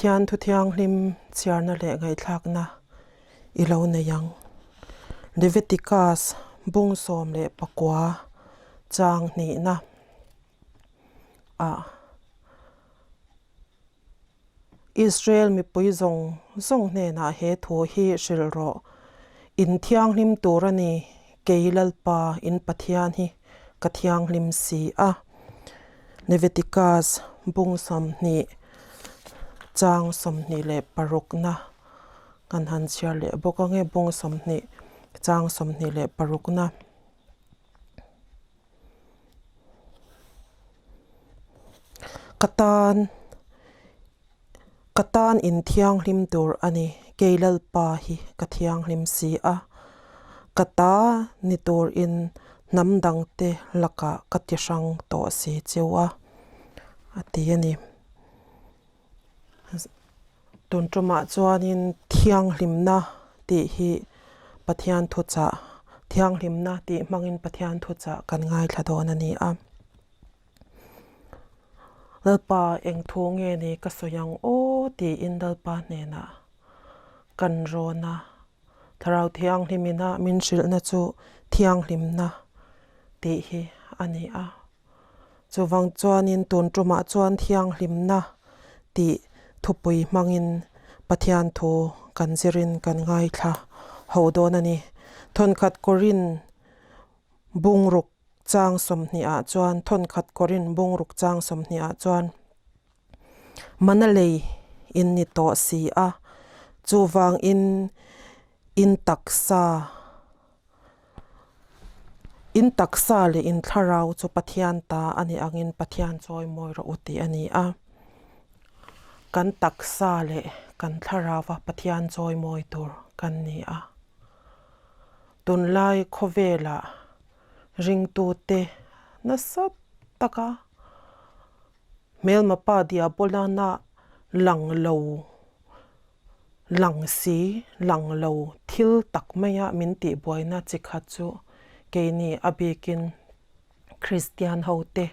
Pathian thu thianghlim chhiarna leh ngaihthlakna i lo nei ang. Leviticus bung 19 chang hnihna ah Israel mipui zawng zawng hnenah he thu hi hrilh rawh, In thianghlim tur a ni, kei Lalpa in Pathian hi ka thianghlim si a. Leviticus bung 20 chang 26 na kan han chhiar leh bawk ang e, bung 20 chang 26 na. Ka tan ka tan in thianghlim tur a ni, kei Lalpa hi ka thianghlim si a, ka ta ni turin hnam dangte lakah ka ti hrang tawh si cheu a, a ti a ni. Tun tumah chuanin thianghlimna tih hi Pathian thuchah, thianghlimna tih hmangin Pathian thuchah kan ngaithla dawn a ni a. Lalpa eng thu nge ni ka sawi ang aw tiin Lalpa hnenah kan rawn a, Thlarau Thianghlimina min hrilhna chu thianghlimna tih hi a ni a. Chuvang chuanin tun tumah chuan thianghlimna tih thupui hmangin Pathian thu kan zirin kan ngaithla ho dawn a ni. Thawnkhat Korin bungruk chang 20 ah chuan Thawnkhat Korin bungruk chang 20 ah chuan Mana lei in ni tawh si a, chuvangin in taksa In taksa leh in thlarau chu Pathian ta a nih angin Pathian chawi mawi rawh u tih a ni a. Kan taksa leh kan thlarauva Pathian chawi mawi tur kan ni a. Tunlai khawvelah ringtute nasa taka hmelma pa Diabolana lang lo Lang si, lang lo thil tak maia min tihbuaina chi khat chu keini a bikin Kristian ho te,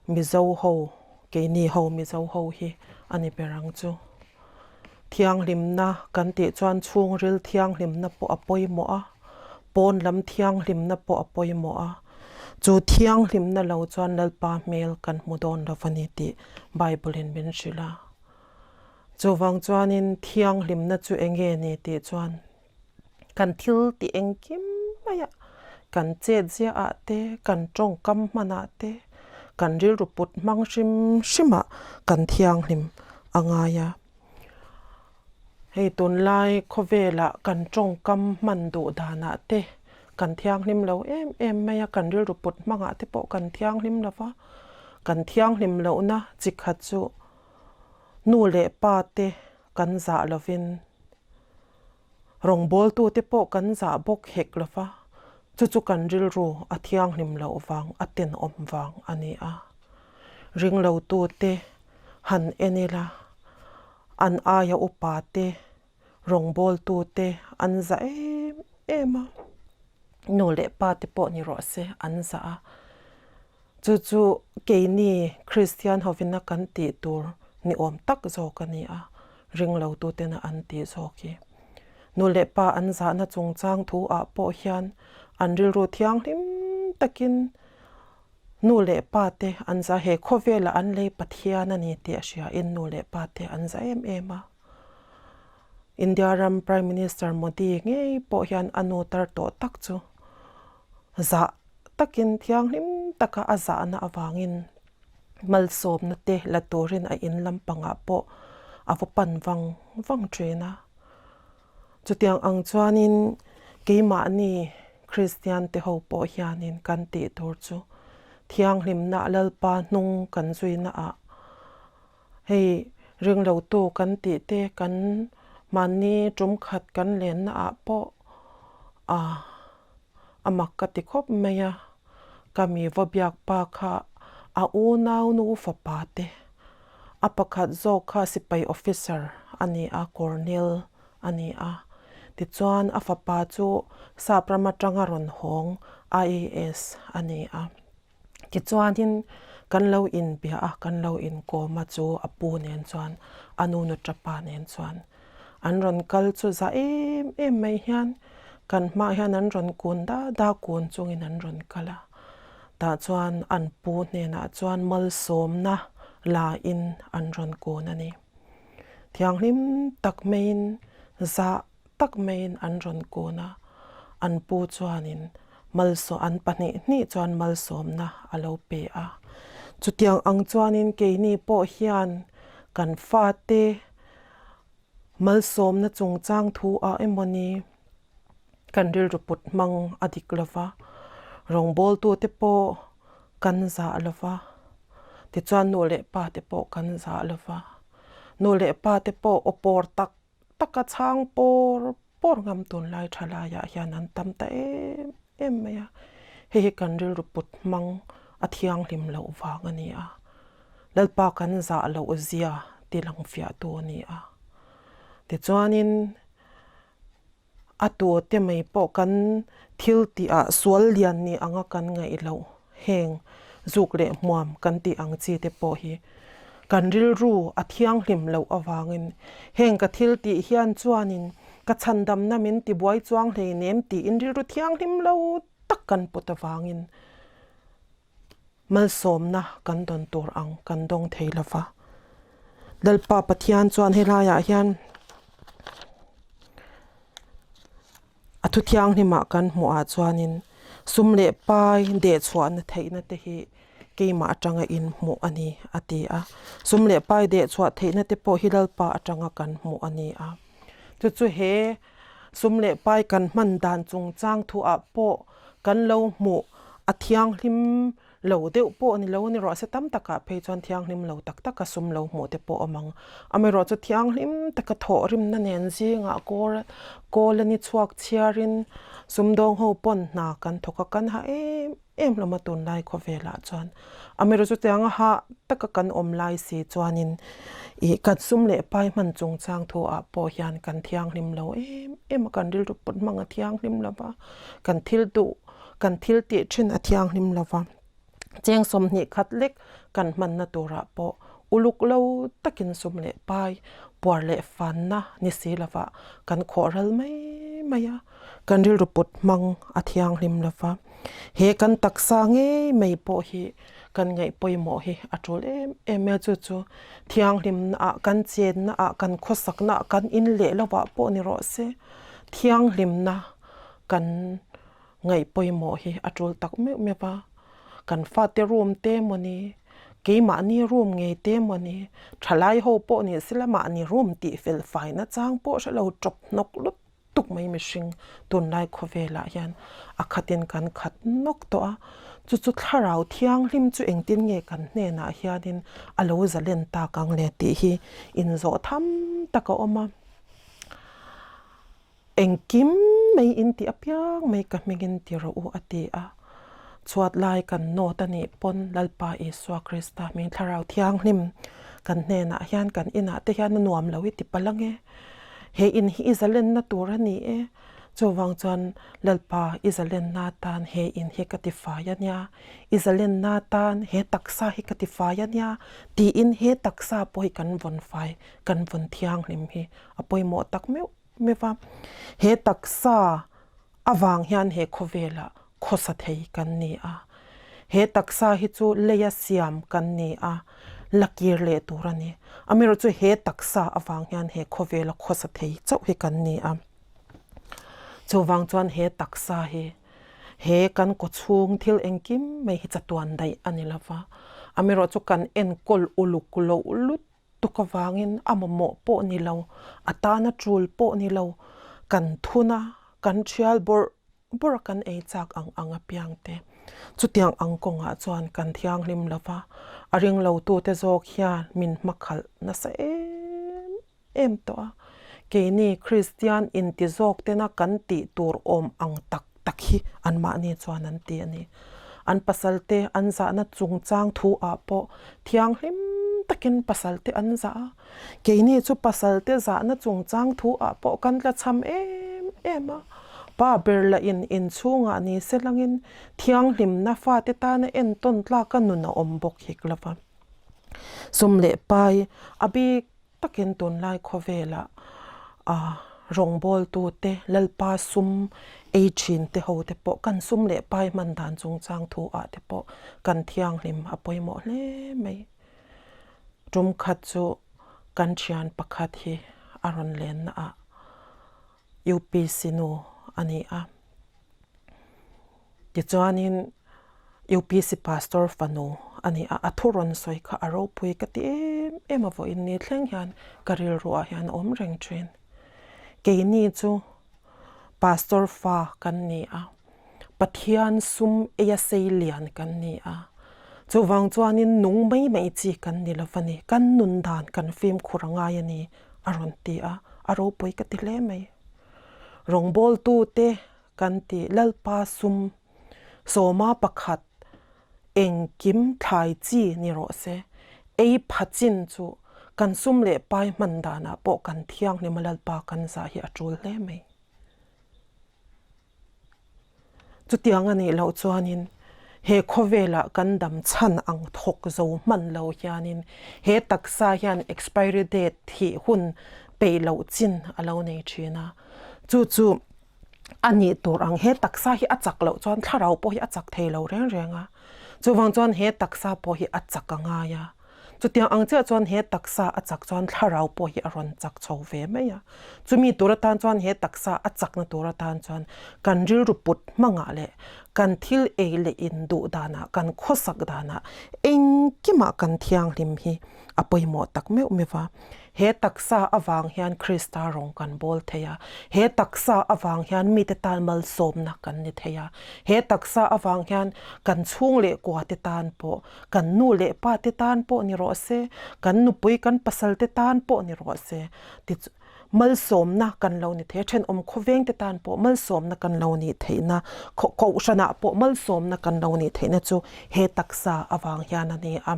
Mizo ho, keini ho Mizo ho hi a ni ber ang chu. Thianghlimna kan tih chuan chhungril thianghlimna pawh a pawimawh a, pawn lam thianghlimna pawh a pawimawh a. Chu thianghlimna lo chuan Lalpa hmel kan hmu dawn lo a ni tih Bible-in min hrilh a. Chuvang chuanin thianghlimna chu eng nge ni tih chuan kan thil tih engkim maiah kan chet ziahah te, kan tawngkam hmanah te, kan rilru put hmang hrim hrimah kan thianghlim a ngai a. Hei tunlai khawvelah kan tawngkam hman duh danah te kan thianghlim lo em em mai a, kan rilru put hmangah te pawh kan thianghlim lo va, kan thianghlim lohna chi khat chu Nu leh pa te kan zah lovin rawngbawltu te pawh kan zah bawk hek lo va, chu chu kan rilru a thianghlim loh vang, a tenawm vang a ni a. Ringlotu te han en ila, an aia upa te, rawngbawltu te an zah em em a, nu leh pa te pawh ni rawh se an zah a. Chu chu keini Kristian hovina kan tih tur ni awm tak zawk a ni a, ringlotutena an tih zawk hi. Nu leh pa an zahna chungchang thu ah pawh hian an rilru thianghlim takin nu leh pa te an zah he khawvelah an lei Pathian a ni tih a hriain nu leh pa te an zah em em a. India ram Prime Minister Modi ngei pawh hian a nu tar tawh tak chu zah takin thianghlim taka a zahna avangin malsawmna te la turin a in lampangah pawh a va pan vang vang thin a. Chutiang ang chuanin keimahni Kristian te ho pawh hianin kan tih tur chu thianghlimna Lalpa hnung kan zuina ah Hei ringlotu kan tih te kan mahni tum khat kan lenna ah pawh ah a mak ka ti khawp mai a, ka mi vaw biak pa kha a unau nu fapa te a pakhat zawk kha sipai officer a ni a, colonel a ni a, tichuan a fapa chu sap ram atanga rawn hawng IAS a ni a. Tichuanin Kan lo inbia a, kan lo inkawm a chu a pu nen chuan, a nu nuṭapa nen chuan an rawn kal chu za em em mai hian kan hmaah hian an rawn kun da da kun chungin an rawn kal a. Tah chuan an pu hnenah chuan malsawmna la in an rawn kun a ni. Thianghlim tak maiin zah tak maiin an rawn kun a, an pu chuanin malsawm an pahnih hnih chuan malsawmna a lo pe a. Chutiang ang chuanin keini pawh hian kan fate malsawmna chungchang thu ah emawni kan rilru put hmang a dik lo va, rawngbawltute pawh kan zah lo va, tichuan nu leh pa te pawh kan zah lo va, nu leh pa te pawh aw pawr tak taka chhang pawr pawr ngam tunlai tha laiah hian an tam ta em em mai a, hei hi kan rilru put hmang a thianghlim loh vang a ni a, Lalpa kan zah loh zia ti lang fiah tu a ni a, tichuanin a tute mai pawh kan thil tih ah sual lian ni anga kan ngaih loh heng zuk leh hmuam kan tih ang chi te pawh hi kan rilru a thianghlim loh avangin heng ka thil tih hian chuanin ka chhandamna min tibuai chuang hleinem tiin rilru thianghlim lo tak kan put avangin malsawmna kan dawn tur ang kan dawng thei lo va. Lalpa Pathian chuan helaiah hian a thu thianghlimah kan hmuhah chuanin sum leh pai dehchhuahna theihna te hi keimah atanga inhmuh a ni a ti a. Sum leh pai dehchhuah theihna te pawh hi Lalpa atanga kan hmuh a ni a. Chu chu he sum leh pai kan hman dan chungchang thuah pawh kan lo hmuh a thianghlim lo deuh pawh a ni lo a ni rawh se tam takah phei chuan thianghlim lo tak taka sum lo hmuh te pawh a awm ang. Amaherawh chu thianghlim taka thawh rimna nen zingah kawl kawl a ni chhuak chhiarin sumdawng ho pawn hna kan thawk a kan ha em em hlawm a tunlai khawvelah chuan. Amaherawh chu tianga hah taka kan awm lai si chuanin ih kan sum leh pai hman chungchang thu ah pawh hian kan thianghlim lo em em a kan rilru pawt hmang a thianghlim lo va kan thil duh Kan thil tih thin a thianghlim lo va, cheng 20 khat lek kan hmanna turah pawh uluk lo takin sum leh pai, puar leh fanna ni si lovah kan khawh ral mai mai a, kan rilru put hmang a thianghlim lo va. He kan taksa ngei mai pawh hi kan ngaih pawimawh hi a tul em em a, chu chu thianghlimna ah kan chenna ah kan khawsakna ah kan in leh lovah pawh ni rawh se, thianghlimna kan ngaih pawimawh hi a tul tak meuh meuh a, kan fate room te mawni, keimahni room ngei te mawni, thalai ho pawh ni sila mahni room tih fel faina chang pawh hre lo tawp hnawk lut tuk mai mihring tunlai khawvelah hian a khatin kan khat nawk tawh a, chu chu thlarau thianghlim chu engtin nge kan hnenah hianin a lo zalen tak ang le tih hi inzawh tham tak a awm a. Engkim mai in tih apiang mai ka hmingin ti rawh u a ti a. Chhuat lai kan nawt a nih pawn Lalpa Isua Krista hming Thlarau Thianghlim kan hnenah hian kan inah te hian a nuam lo i ti palh ange. He in hi i zalenna tur a ni e. Chuvang chuan Lalpa i zalenna atan he in hi ka ti fai a nia, i zalenna atan he taksa hi ka ti fai a nia tiin he taksa pawh hi kan vawn fai, kan vawn thianghlim hi a pawimawh tak meuh. Meva, he taksa avang hian he khawvelah khawsa thei kan ni a. He taksa hi chu leia siam kan ni a, la kir leh tur a ni. Amaherawhchu chu he taksa avang hian he khawvela khawsa thei chauh hi kan ni a. Chuvang chuan he taksa hi he kan kawchhung thil engkim mai hi chatuan daih a ni lova. Amaherawhchu chu kan enkawl uluk loh lut tuk avangin a mamawh pawh ni lo, a tana tul pawh ni lo, kan thun a, kan thial bawrh bawrh a kan ei chak ang ang apiang te. Chutiang ang kawngah chuan kan thianghlim lo va, a ring lo tute zawk hian min hmakhalh nasa em em tawh a. Keini Kristian inti zawk tena kan tih tur awm ang tak tak hi anmahni chuan an ti a ni. An pasalte an zahna chungchang thu ah pawh thianghlim takin pasalte an zah a, keini chu pasalte zahna chungchang thu ah pawh kan tla cham em em a. Pa ber lah in inchhungah ni se langin thianghlimna fate tana entawn tlaka nun a awm bawk hek lo va. Sum leh pai a bik takin tunlai khawvelah rawngbawltute Lalpa sum ei thin te ho te pawh kan sum leh pai hman dan chungchang thu ah te pawh kan thianghlim a pawimawh hle mai. Tum khat chu kan thian pakhat hi a rawn lenna ah UPC nu a ni a. Tichuanin UPC pastor fanu a ni a, a thu rawn sawi kha a ropui ka ti em em a vawiin ni thleng hian ka rilruah hian a awm reng thin. Keini chu pastor fa kan ni a, Pathian sum eia sei lian kan ni a, chuvang chuanin nung mai mai chi kan ni lo va ni, kan nun dan kan fimkhur a ngai a ni a rawn ti a, a ropui ka ti hle mai. Rawngbawltute kan ti Lalpa sum sawma pakhat engkim thlai chi ni rawh se, ei pha chin chu kan sum leh pai hman danah pawh kan thianghlim a Lalpa kan zah hi a tul hle mai. Chutiang a nih loh chuanin he khawvelah kan dam chhan ang thawk zo hman lo hianin he taksa hian expiry date thih hun peih loh chin a lo nei thin a. Chu chu a nih tur ang he taksa hi a chak loh chuan thlarau pawh hi a chak thei lo reng reng a. Chuvang chuan he taksa pawh hi a chak a ngai a. Chutiang ang chiah chuan he taksa a chak chuan thlarau pawh hi a rawn chak chho ve mai a. Chumi tur atan chuan he taksa a chakna tur atan chuan kan rilru put hmangah leh kan thil ei leh in duh danah, kan khawsak danah engkimah kan thianghlim hi a pawimawh tak meuh meuh va. He taksa avang hian Krista rawng kan bawl thei a, he taksa avang hian mite tan malsawmna kan ni thei a, he taksa avang hian kan chhung leh kuate tan pawh Kan nu leh pa te tan pawh ni rawh se, kan nupui kan pasal te tan pawh ni rawh se, ti malsawmna kan lo ni thei a, thenawm khawveng te tan pawh malsawmna kan lo nih theihna, kohhranah pawh malsawmna kan lo nih theihna chu he taksa avang hian a ni a.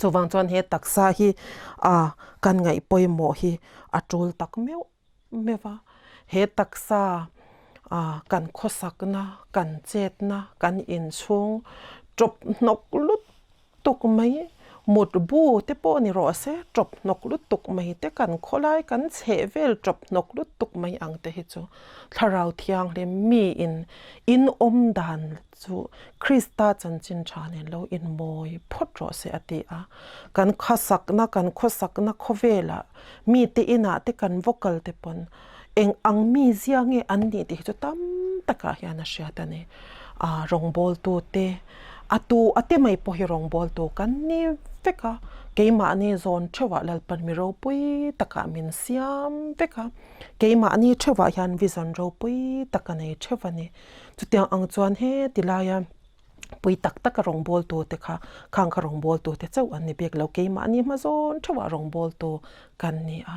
Chuvang chuan he taksa hi kan ngaih pawimawh hi a tul tak meuh meuh a, he taksa kan khawsakna, kan chetna, kan inchhung tawp hnawk lutuk mai, mutbu te pawh ni rawh se, tawp hnawk lutuk mai te kan khawlai kan chheh vel tawp hnawk lutuk mai ang te hi chu Thlarau Thianghlim miin in awm dan chu Krista chanchin tha nen lo inmawi phawt rawh se a ti a. Kan khawsakna, kan khawsakna khawvelah mite inah te kan vocal te pawn eng ang mi zia nge an nih tih hi chu tam takah hian a hriat a ni. Aa rawngbawltu te, a tu a te mai pawh hi rawngbawltu kan ni vek a, keimahni zawn theuhah Lalpan mi ropui takah min siam vek a, keimahni theuhah hian vision ropui tak a nei theuh a ni. Chutiang ang chuan he ti laia pui tak taka rawngbawltu te kha khang kha rawngbawltu te chauh an ni bik lo. Keimahni hma zawn theuhah rawngbawltu kan ni a,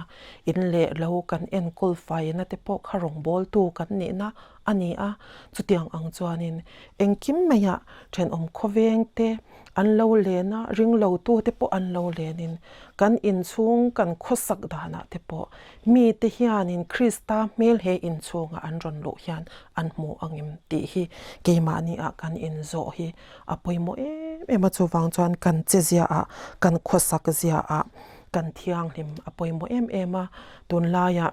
in leh lo kan enkawl faina te pawh kha rawngbawltu kan nihna a ni a. Chutiang ang chuanin engkim maiah thenawm khawveng te an lo len a, ringlotu te pawh an lo lenin kan inchhung kan khawsak danah te pawh Mite hianin Krista hmel he inchhungah an rawn luh hian an hmu angem tih hi keimahniah kan inzawh hi a pawimawh em em a, chuvang chuan kan che ziaah, kan khawsak ziaah kan thianghlim a pawimawh em em a, tunlaiah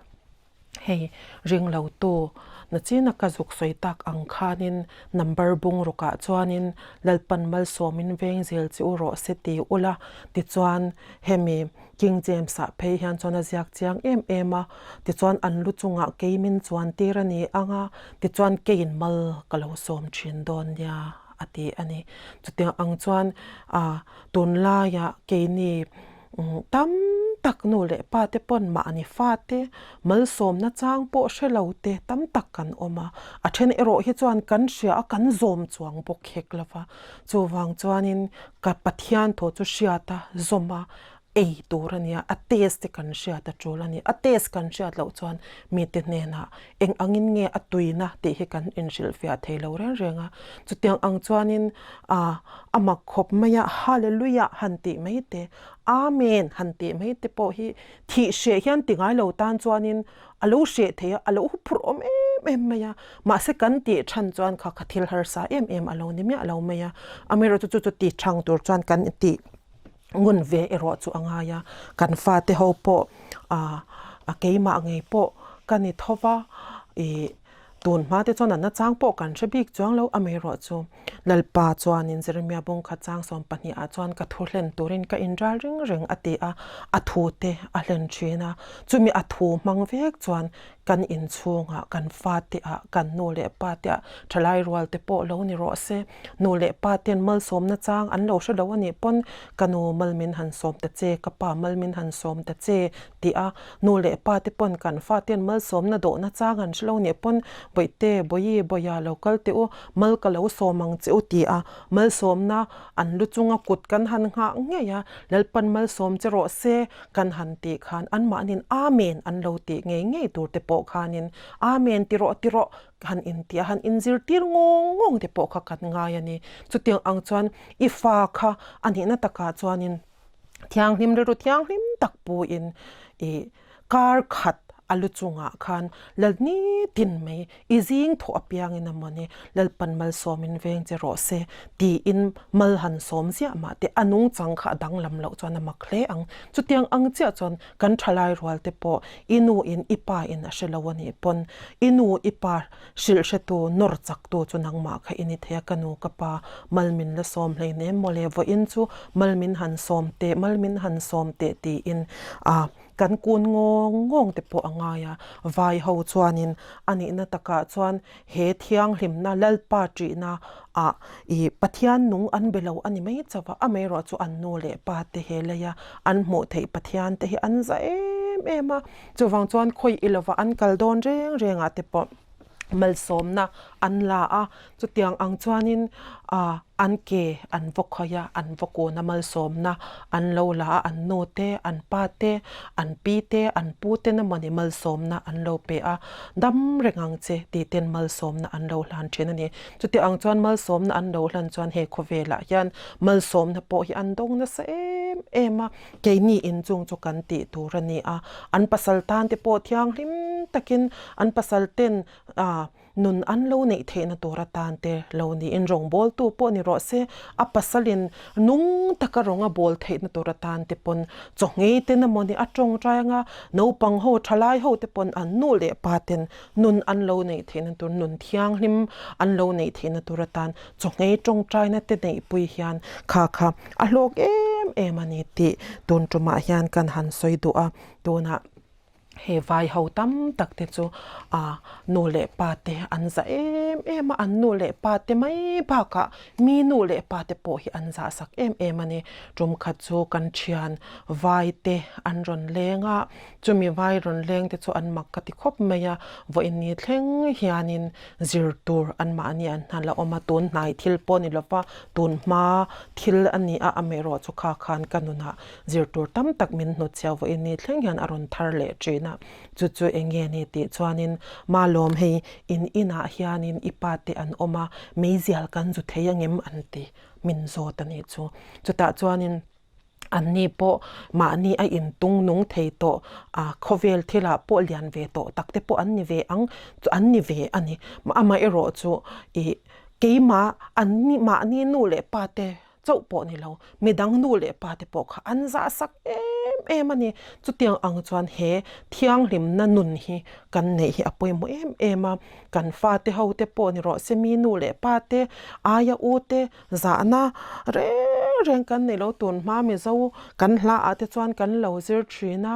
hei ringlotu nachina ka zuk sawi tak ang khanin number bung rukah chuanin Lalpan malsawmin veng zel che u rawh se ti ula tichuan hemi King James-ah phei hian chuan a ziak chiang em em a, tichuan an lu chungah kei min chuan tir a ni ang a, tichuan keiin mal ka lo sawm thin dawn nia a ti a ni. Chutiang ang chuan ah tunlaiah keini tam tak nu leh pa te pawn mahni fate malsawmna chang pawh hre lo te tam tak kan awm a, a then erawh hi chuan kan hria a kan zawm chuang bawk hek lo va, chuvang chuanin Ka Pathian thaw chu hriat a, zawm a, ei tur a nia, a taste te kan hriat a tul a ni. A taste kan hriat loh chuan mite hnenah eng angin nge a tuina tih hi kan inhrilhfiah thei lo reng reng a. Chutiang ang chuanin ah a mak khawp mai a, Hallelujah han tih mai te, Amen han tih mai te pawh hi thih hreh hian ti ngai lo tan chuanin a lo hreh thei a, a lo huphurh awm em. em mai a, mahse kan tih than chuan kha kha thil harsa em em a lo ni miah lo mai a, amaherawhchu chu chu ti thang tur chuan kan tih ngun ve erawh chu a ngai a, kan fate ho pawh ah a keimah ngei pawh ka ni tho va ih tun hma te chuan an nachang pawh kan hre bik chuang lo amaherawh chu Lalpa chuanin Jeremia bawngkhat chang 12 ah chuan ka thu hlen turin ka inral ring reng a ti a, a thu te a hlen thin a, chumi a thu hmang vek chuan Kan inchhungah, kan fate ah, kan nu leh pa te ah thalai rual te pawh lo ni rawh se. Nu leh pa ten malsawmna chang an lo hre lo a nih pawn ka nu mal min han sawm ta che, ka pa mal min han sawm ta che tih a, nu leh pa te pawn kan fa ten malsawmna dawhna chang an hre lo nih pawn Bawihte, Bawihi, Bawiha lo kal teh u, mal ka lo sawm ang che u ti a, malsawmna an lu chunga kut kan han nghah ngei a, Lalpan malsawm che rawh se. Kan han tih khan anmahniin Amen an lo tih ngei ngei tur te pawh khanin Amen ti rawh ti rawh han intih a, han inzirtir ngawng ngawng te pawh kha kan ngai a ni. Chutiang ang chuan i fa kha a nihna takah chuanin thianghlim rilru thianghlim tak puin i kar khat a lu chungah khan lal nitin mai I zing thawh apiangin a mawni Lalpan malsawmin veng che rawh se tiin mal han sawm ziah mah teh a nungchang kha a danglam loh chuan a mak hle ang. Chutiang ang chiah chuan kan thalai rual te pawh i nu in i pa in a hre lo a nih pawn i nu i pa hrilh hretu nawr chak tu chu nangmah kha i ni thei a ka nu ka pa mal min la sawm hleinem mawle vawiin chu mal min han sawm teh mal min han sawm teh tiin a Kan kun ngawng ngawng te pawh a ngai a, vai ho chuanin a nihna takah chuan he thianghlimna Lalpa ṭihna ah ih Pathian nung an be lo a ni mai chauh a, amaherawh chu an nu leh pa te he leia an hmuh theih Pathian te hi an za em em a, chuvang chuan khawi i lova an kal dawn reng reng ah te pawh malsawmna an la a, chutiang ang chuanin ah an ke an vaw khawi a, an vaw kun a malsawmna an lo la a, an nu te, an pa te, an pi te, an pu ten emawni malsawmna an lo pe a, dam reng ang che tih ten malsawmna an lo hlan thin a ni. Chutiang ang chuan malsawmna an lo hlan chuan he khawvelah hian malsawmna pawh hi an dawng nasa em em a, keini inchung chu kan tih tur a ni a, an pasal tan te pawh thianghlim takin an pasal ten ah Nun an lo neih theihna tur atan te lo niin rawngbawltu pawh ni rawh se, a pasalin nung taka rawng a bawl theihna tur atan te pawn chawngei ten emawni a tawngtai anga naupang ho thalai ho te pawn an nu leh pa ten nun an lo neih theihna tur nun thianghlim an lo neih theihna tur atan chawngei tawngtaina te neihpui hian kha kha a hlawk em em a ni tih tun tumah hian kan han sawi duh a, tunah. He vai ho tam tak te chu ah nu leh pa te an za em em a, an nu leh pa te mai bakah mi nu leh pa te pawh hi an zah sak em em a ni. Tum khat chu kan thian vai te an rawn leng a, chumi vai rawn leng te chu an mak ka ti khawp mai a, vawiin ni thleng hianin zir tur anmahni an hna la awm a, tun hnai thil pawh ni lova tun hma thil a ni a, amaherawhchu kha khan ka nunah Zir tur tam tak min hnut chhiau vawiin ni thleng hian a rawn thar leh thin a, chu chu eng nge ni tih chuanin Malawm hei in inah hianin i pa te an awm a, meizial kan zu thei angem an ti min zawt a nih chu. Chutah chuanin anni pawh mahni a intung nung thei tawh a, khawvel thilah pawh lian ve tawh tak te pawh an ni ve ang chu an ni ve a ni. Amaherawh chu ih keimah anni mahni nu leh pa te chauh pawh ni lo, midang nu leh pa te pawh kha an zah sak em em a ni. Chutiang ang chuan he thianghlimna nun hi kan neih hi a pawimawh em em a, kan fate ho te pawh ni rawh se mi nu leh pa te aia u te zahna reng reng kan nei lo tun hma Mizo kan hla ah te chuan kan lo zir thin a,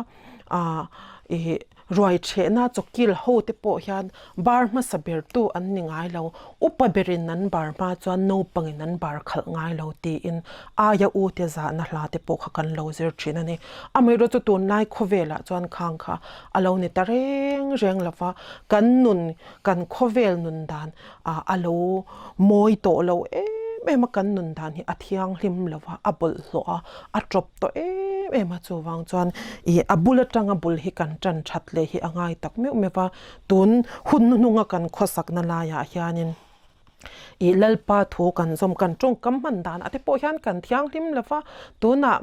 ah ih Ruai chhehna chawkil ho te pawh hian bar hmasa bertu an ni ngai lo, upa berin an bar hma chuan naupangin an bar khalh ngai lo tiin aia u te zahna hla te pawh kha kan lo zir thin a ni. Amaherawhchu chu tunlai khawvelah chuan khang kha a lo ni ta reng reng lo va, kan nun, kan khawvel nun dan a lo mawi tawh lo em em a, kan nun dan hi a thianghlim lo va, a bawlhhlawh a, a tawp tawh em em a, chuvang chuan ih a bul atanga bul hi kan tan that leh hi a ngai tak meuh meuh va, tun hun hnuhnunga kan khawsakna laiah hianin ih Lalpa thu kan zawm kan tawngkam hman danah te pawh hian kan thianghlim lo va, tunah.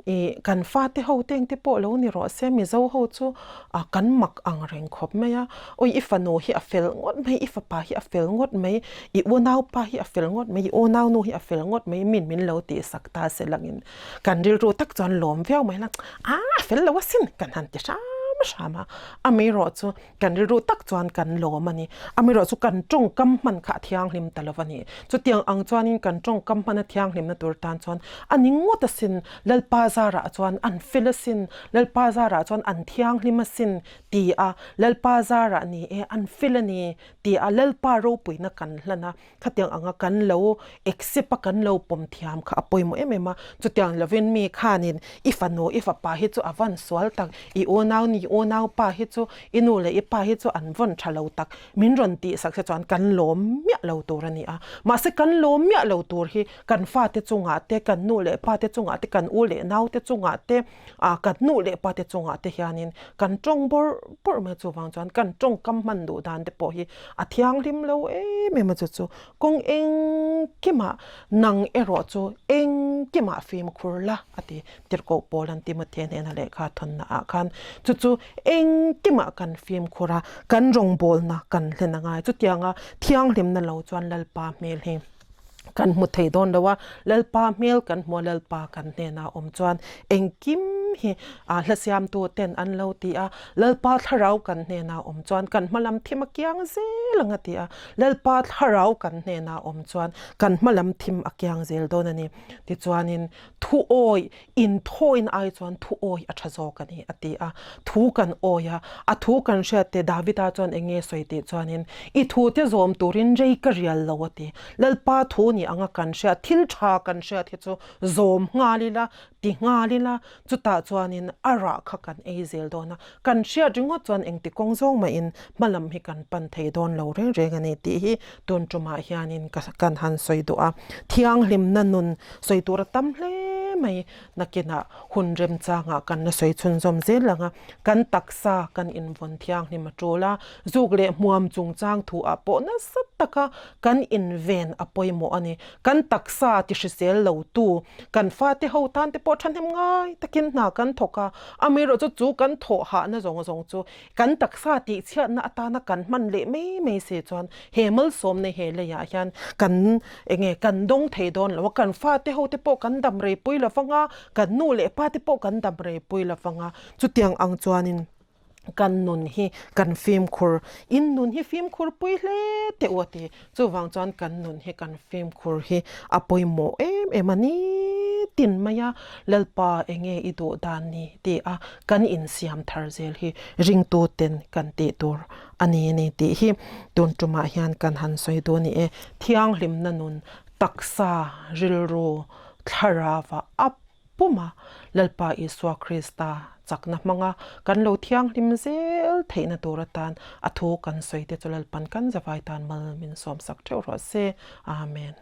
Ih kan fate ho te engte pawh lo ni rawh se, Mizo ho chu ah kan mak ang reng khawp mai a, awi i fanu hi a fel ngawt mai, i fapa hi a fel ngawt mai, i unaupa hi a fel ngawt mai, i unaunu hi a fel ngawt mai min min lo tihsak ta se langin kan rilru tak chuan lawm viau mai la, a fel lo asin kan han ti hram hram a, amaherawh chu Kan rilru tak chuan kan lawm a ni. Amaherawhchu kan tawngkam hman kha a thianghlim ta lo a ni. Chutiang ang chuanin kan tawngkam hman a thianghlimna tur tan chuan a ni ngawt asin, Lalpa zarah chuan an fel asin, Lalpa zarah chuan an thianghlim asin ti a, Lalpa zarah ni e an fel a ni ti a Lalpa ropuina kan hlan a. Khatiang anga kan lo accept a kan lo pawm thiam kha a pawimawh em em a, chutiang lovin mi khanin i fanu i fapa hi chu a vawn sual tak, i unau ni unau pa hi chu i nu leh i pa hi chu an vawn tha lo tak min rawn tih sak se chuan kan lawm miah lo tur a ni a, mahse kan lawm miah lo tur hi kan fate chungah te kan nu leh pa te chungah te kan u leh nau te chungah te ah kan nu leh pa te chungah te hianin kan tawng bawrh bawrh mai chuvang chuan kan tawngkam hman duh dan te pawh hi a thianghlim lo em em a chu chu kawng engkimah nang erawh chu engkimah fimkhur la a ti tirhkoh pawl an Timothea hnena lehkha thawnna ah khan chu chu engkimah kan fimkhur a kan rawngbawlna kan hlen angai chutianga thianghlimna lo chuan Lalpa hmel hi Kan hmu thei dawn lo a, Lalpa hmel kan hmu a, Lalpa kan hnenah awm chuan engkim hi a hla siamtu ten an lo ti a, Lalpa thlarau kan hnenah awm chuan kan hma lam thim a kiang zel ang a ti a, Lalpa thlarau kan hnenah awm chuan kan hma lam thim a kiang zel dawn a ni. Tichuanin thu awi Inthawiin ai chuan thu awi a tha zawk a ni, a ti a. Thu kan awi a, a thu kan hriat te Davida chuan eng nge sawi tih chuanin, I thu te zawm turin rei ka rial lo, a ti. Lalpa thu ni anga kan hriat, thil tha kan hriat hi chu zawm nghal ila, ti nghal ila, chutah chuanin a rah kha kan ei zel dawn a. Kan hriat ringawt chuan engti kawng zawng mahin hma lam hi kan pan thei dawn lo reng reng a ni tih hi tun tumah hianin ka kan han sawi duh a. Thianghlimna nun sawi tur a tam hle mai. Nakinah hun remchangah kan la sawi chhunzawm zel ang a, kan taksa kan invawn thianghlim a tul a, zuk leh hmuam chungchang thuah pawh nasa taka kan inven a pawimawh a ni. Kan taksa ti hrisel lo tu kan fate ho tan te pawh thahnem ngai takin hna kan thawk a, amaherawh chu chu kan thawh hahna zawng zawng chu kan taksa tihchhiatna atana kan hman leh mai mai se chuan he malsawmna he leiah hian kan enge kan dawng thei dawn lo a, kan fate ho te pawh kan dam rei pui lo vang a, kan nu leh pa te pawh kan dam rei pui lo vang a, chutiang ang chuanin. Kan nun hi kan fimkhur, in nun hi fimkhur pui hle teh u a ti. Chuvang chuan kan nun hi kan fimkhur hi a pawimawh em em a ni tin mai a, Lalpa enge i duh dan ni ti a kan insiam thar zel hi ringtu ten kan tih tur a ni ni tih hi tun tumah hian kan han sawi duh a ni e. Thianghlimna nun taksa rilru thlarauva a Puma Lalpa Isua Krista chakna hmanga kan lo thianghlim zel theihna tur atan a thu kan sawi te chu Lalpan kan zavai tan mal min sawmsak theuh rawh se. Amen.